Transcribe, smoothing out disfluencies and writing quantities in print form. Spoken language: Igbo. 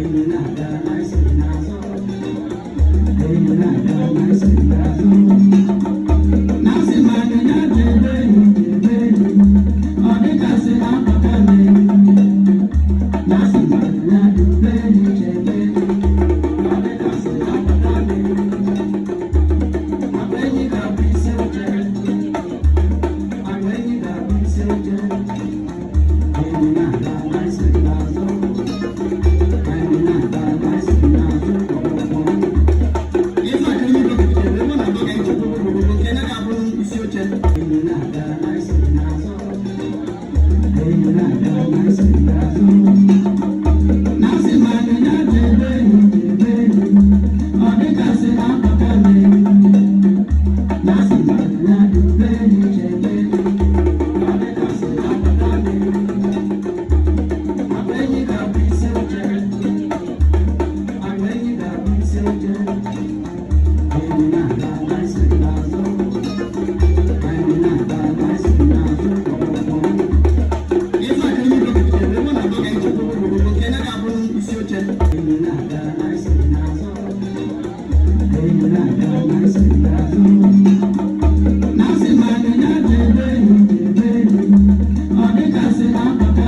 Enyi na-aga na isi n'azụ. Enyi na-aga na isi n'azụ. Na-asị ma anyịnya chebe enyi, chebe enyi, ọ dịgasị na-apụta n'enyi. Na-asị ma anyịnya dube enyi, chebe enyi, ọ dịgasị na-apụta n'enyi. Agwa enyi ga-abụ isi oche. Agwa enyi ga-abụ isi oche. Enyi na-aga na isi n'azụ. Enyi na-aga na isi n'azụ. Ife a ka onye dọkịta ebe na-adọ ga nchekwa obodo nke ya ga-abụ isi oche. Enyi na-aga na isi n'azụ. Enyi na-aga na isi n'azụ. Na-asị ma anyịnya chebe enyi, chebe enyi, ọ dịgasị na-apụta n'enyi. Na-asị ma anyịnya dube enyi, chebe enyi, ọ dịgasị na-apụta n'enyi. Agwa enyi ga-abụ isi oche. Agwa enyi ga-abụ isi oche. Enyi na-aga na isi n'azụ. Enyi na-aga na isi n'azụ. Ife a ka onye dọkịta ebe na-adọ ga nchekwa obodo nke ya ga-abụ isi oche. Enyi na-aga na isi n'azụ. Enyi na-aga na isi n'azụ. Na-asị ma anyịnya chebe enyi, chebe enyi, ọ dịgasị na-apụta.